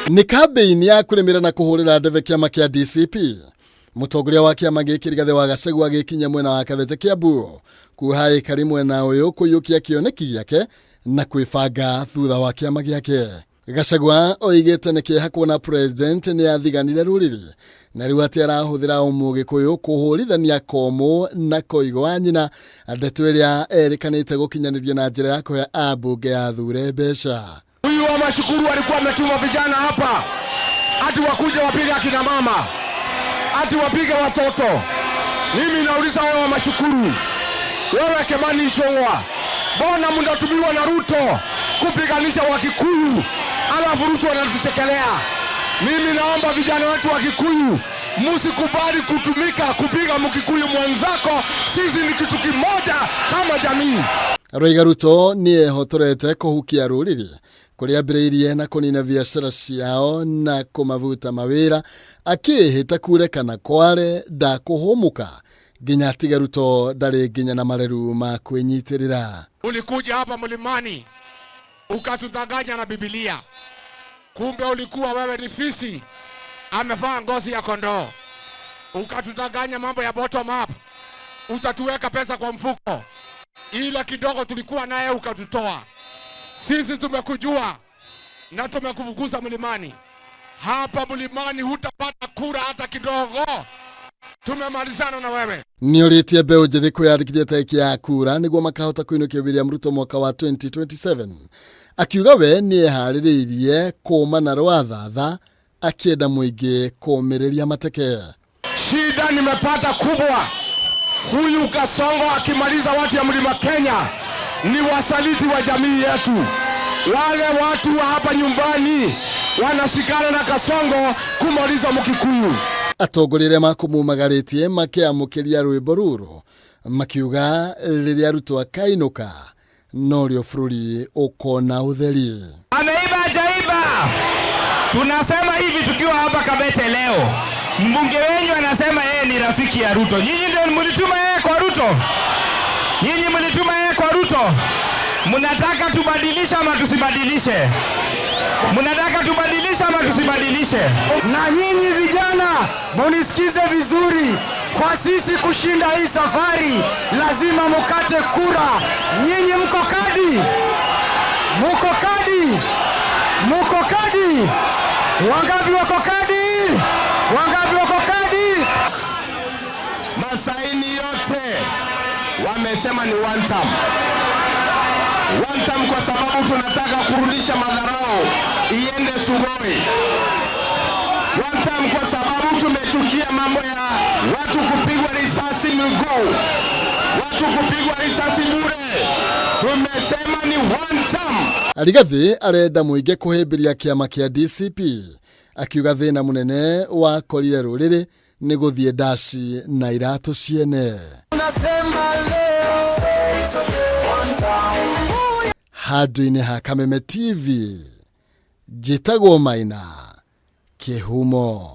Nĩ kambĩini ya kũrĩmĩra na kũhũrĩra ndebe kĩama kĩa DCP. Mũtongoria wa kĩama gĩkĩ Rigathĩ wa Gachagua agĩkinya mwena wa Kabete Kiambu kuha ĩka rĩmwe na ũyũ kũiyũkia kĩoneki gĩake na kwĩbanga thutha wa kĩama gĩake. Gachagua oigĩte nĩ kĩeha kuona president nĩ athiganire rũrĩrĩ na rĩu atĩ arahũthĩra ũmũgĩkũyũ kũhũrithania komũ na koigo wa nyina, ndeto ĩrĩa erĩkanĩte gũkinyanĩria na njĩra ya kũhe ambunge athure mbeca. Huyu wa Machukuru alikuwa ametuma vijana hapa ati wakuje wapige akina mama, ati wapige watoto. Mimi nauliza wewe wa Machukuru, wewe Kimani Ichung'wa, mbona mnatumiwa na Ruto kupiganisha Wakikuyu, alafu Ruto anatuchekelea? Mimi naomba vijana wetu wa Kikuyu, msikubali kutumika kupiga Mkikuyu mwenzako. Sisi ni kitu kimoja kama jamii. Aroiga Ruto nĩ ehotorete kũhukia rũrĩrĩ kũrĩa ambĩrĩirie na kũnina biacara ciao na kũmabuta mawĩra, akĩĩhĩta kure kana kware ndakũhũmũka nginya atige Ruto ndarĩ nginya na mareru ma kwĩnyitĩrĩra. Ulikuja hapa mlimani ukatudanganya na Biblia, kumbe ulikuwa wewe ni fisi amevaa ngozi ya kondoo. Ukatudanganya mambo ya bottom up, utatuweka pesa kwa mfuko, ila kidogo tulikuwa naye ukatutoa. Sisi tumekujua na tumekufukuza mlimani. Hapa mlimani hutapata kura hata kidogo. Tumemalizana na wewe. Nĩ ũrĩtie mbeũ njĩthĩ kwĩyandĩkithia tarĩki ya kura nĩguo makahota kũinũkia William Ruto mwaka wa 2027, akiuga we nĩ eharĩrĩirie kũma na rwathatha, akĩenda mũingĩ kũmĩrĩria mateke. Shida nimepata kubwa, huyu Kasongo akimaliza watu ya mlima Kenya ni wasaliti wa jamii yetu. Wale watu wa hapa nyumbani wanashikana na Kasongo kumaliza Mkikuyu. Atongoria arĩa makũmumagarĩtie makĩamũkĩria rwĩmbo rũrũ makiuga rĩrĩa Ruto akainũka norĩo bũrũri ũkona ũtheri. Ameiba hajaiba? Tunasema hivi tukiwa hapa Kabete leo, mbunge wenyu anasema yeye ni rafiki ya Ruto. Nyinyi ndio mlituma yeye kwa Ruto? Nyinyi mlituma yeye kwa Ruto? Mnataka tubadilishe ama tusibadilishe? Mnataka tubadilishe ama tusibadilishe? Na nyinyi vijana munisikize vizuri, kwa sisi kushinda hii safari lazima mukate kura. Nyinyi mko kadi? Muko kadi? Muko kadi? Wangapi wako kadi? Wangapi wako kadi? Masaini yote wamesema ni one term. One term kwa sababu tunataka kurudisha madharau iende Sugoi. One term kwa sababu tumechukia mambo ya watu kupigwa risasi miguu, watu kupigwa risasi bure. Tumesema ni one term. Rigathi arenda mũingĩ kũhĩmbĩria kĩama kĩa DCP, akiuga thĩna mũnene wakorire rũrĩrĩ nĩ gũthiĩ ndaci na iratũ ciene. Tunasema leo Handũ-inĩ ha Kameme TV, njĩtagwo Maina Kĩhumo.